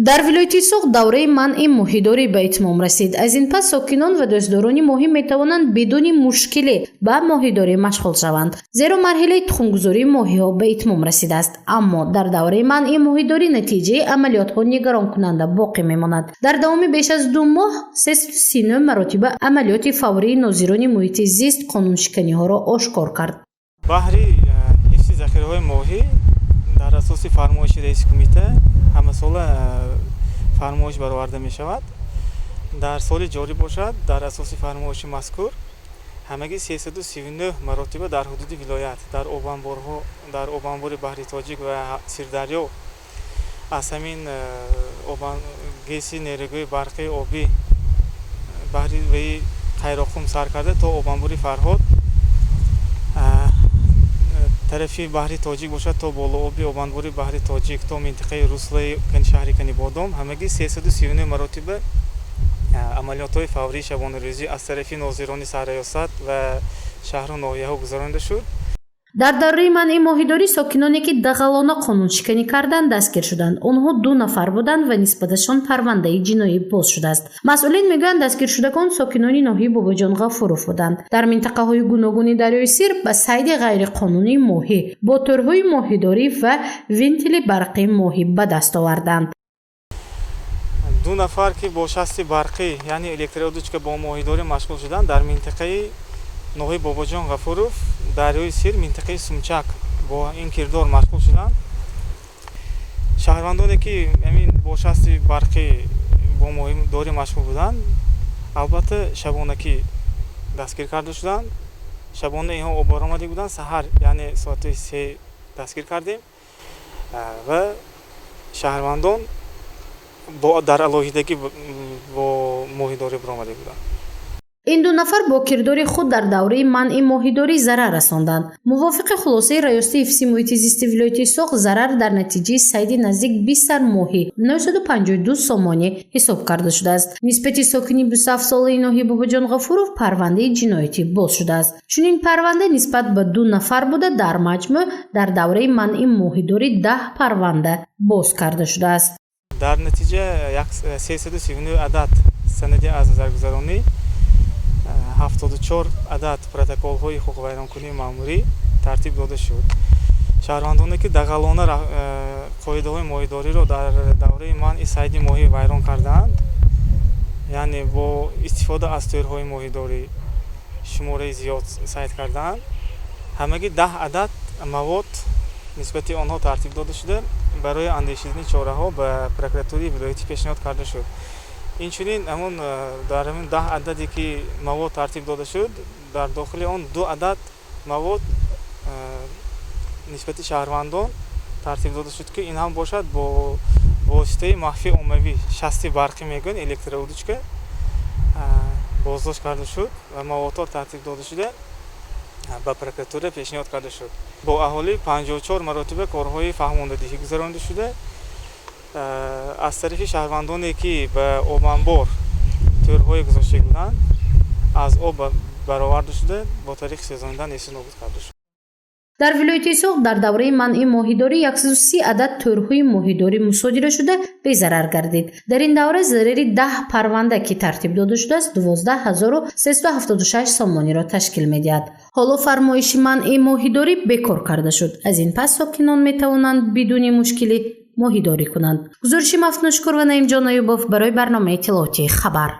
Дар вилояти Суғд давраи манъи моҳидорӣ ба итмом расид. Аз ин пас сокинон ва дӯстдорони моҳӣ метавонанд бидуни мушкилӣ ба моҳидорӣ машғул шаванд, зеро марҳилаи тухмгузории моҳиҳо ба итмом расидааст. Аммо дар давраи манъи моҳидорӣ натиҷаи амалиётҳо нигаронкунанда боқӣ мемонад. Дар давоми беш аз 2 моҳ 339 маротиба амалиёти фаврии нозирони муҳити зист қонуншиканиҳоро ошкор кард. Баҳри ҳифзи захираҳои моҳӣ дар асоси фармоиши раиси кумита ҳамасола фармоиш бароварда мешавад. Дар соли ҷорӣ бошад, дар асоси фармоиши мазкур ҳамагӣ 339 маротиба дар ҳудуди вилоят, дар обанборҳо, дар обанбори Баҳри Тоҷик ва Сирдарё, аз ҳамин ГЭСи нерӯгоҳи барқи обӣ баҳри ваи Қайроққум сар карда то обанбори Фарҳод, тарафи Баҳри Тоҷик бошад, то болооби обанбори Баҳри Тоҷик, то минтақаи руслои шаҳри Канибодом, ҳамагӣ 339 маротиба амалиётҳои фаврии шабонарӯзӣ аз тарафи нозирони сарраёсат ва шаҳру ноҳияҳо гузаронида шуд. Дар давраи манъи моҳидорӣ сокиноне, ки дағалона қонуншиканӣ карданд, дастгир шуданд. Онҳо ду нафар буданд ва нисбаташон парвандаи ҷиноӣ боз шудааст. Масъулин мегӯянд, дастгиршудагон сокинони ноҳияи Бобоҷон Ғафуров буданд. Дар минтақаҳои гуногуни дарёи Сир ба сайди ғайриқонунии моҳӣ бо тӯрҳои моҳидорӣ ва винтили барқӣ моҳӣ ба даст оварданд. Ду нафар, ки бо шасти барқӣ, яъне электроудочка, бо моҳидорӣ машғул шуданд, дар минтақаи ноҳияи Бобоҷон Ғафуров, дарёи Сир, минтақаи Сумчак бо ин кирдор машғул шуданд. Шаҳрвандоне, ки ҳамин бо шасти барқӣ бо моҳидорӣ машғул буданд, албатта, шабонакӣ дастгир карда шуданд. Шабона инҳо оббаромадӣ буданд, саҳар, яъне соати 3 дастгир кардем ва шаҳрвандон дар алоҳидагӣ бо моҳидорӣ баромада буданд. Ин ду нафар бо кирдори худ дар давраи манъи моҳидорӣ зарар расонданд. Мувофиқи хулосаи Раёсати ҳифзи муҳити зисти вилояти Суғд, зарар дар натиҷаи сайди наздик 20 сар моҳӣ 952 сомонӣ ҳисоб карда шудааст. Нисбати сокини 27-солаи ноҳияи Бобоҷон Ғафуров парвандаи ҷиноятӣ боз шудааст. Чунин парванда нисбат ба ду нафар буда, дар маҷмӯъ дар давраи манъи моҳидорӣ 10 парванда боз карда шудааст. Дар натиҷа 339 адад санади аз назаргузаронӣ, 74 адад протоколҳои ҳуқуқвайронкунии маъмурӣ тартиб дода шуд. Шаҳрвандоне, ки дағалона қоидаҳои моҳидориро дар давраи манъи сайди моҳӣ вайрон кардаанд, яъне бо истифода аз тӯрҳои моҳидорӣ шумораи зиёд сайд кардаанд, ҳамагӣ 10 адад мавод нисбати онҳо тартиб дода шуда, барои андешидани чораҳо ба прокуратураи вилоятӣ пешниҳод карда шуд. Инчунин ҳамун дар ҳамин 10 ададе, ки мавод тартиб дода шуд, дар дохили он ду адад мавод нисбати шаҳрвандон тартиб дода шуд, ки ин ҳам бошад бо воситаи маҳфи оммавӣ, шасти барқӣ мегӯянд, электроудочка, боздошт карда шуд ва маводҳо тартиб дода шуда, ба прокуратура пешниҳод карда шуд. Бо аҳолӣ 54 маротиба корҳои фаҳмондадиҳӣ гузаронида шуда, аз тарафи шаҳрвандоне, ки ба обанбор тӯрҳое гузошта буданд, аз об бароварда шуда, бо тариқи сӯзонидан несту нобуд карда шуд. Дар вилояти Суғд дар давраи манъи моҳидорӣ 130 адад тӯрҳои моҳидорӣ мусодира шуда, безарар гардид. Дар ин давра зарари 10 парванда, ки тартиб дода шудааст, 12 376 сомониро ташкил медиҳад. Ҳоло фармоиши манъи моҳидорӣ бекор карда шуд. Аз ин пас сокинон метавонанд бидуни мушкилӣ моҳидорӣ кунанд. Гузориши Мафтуншукур ва Наимҷон Аюбов барои барномаи иттилоотии «Хабар».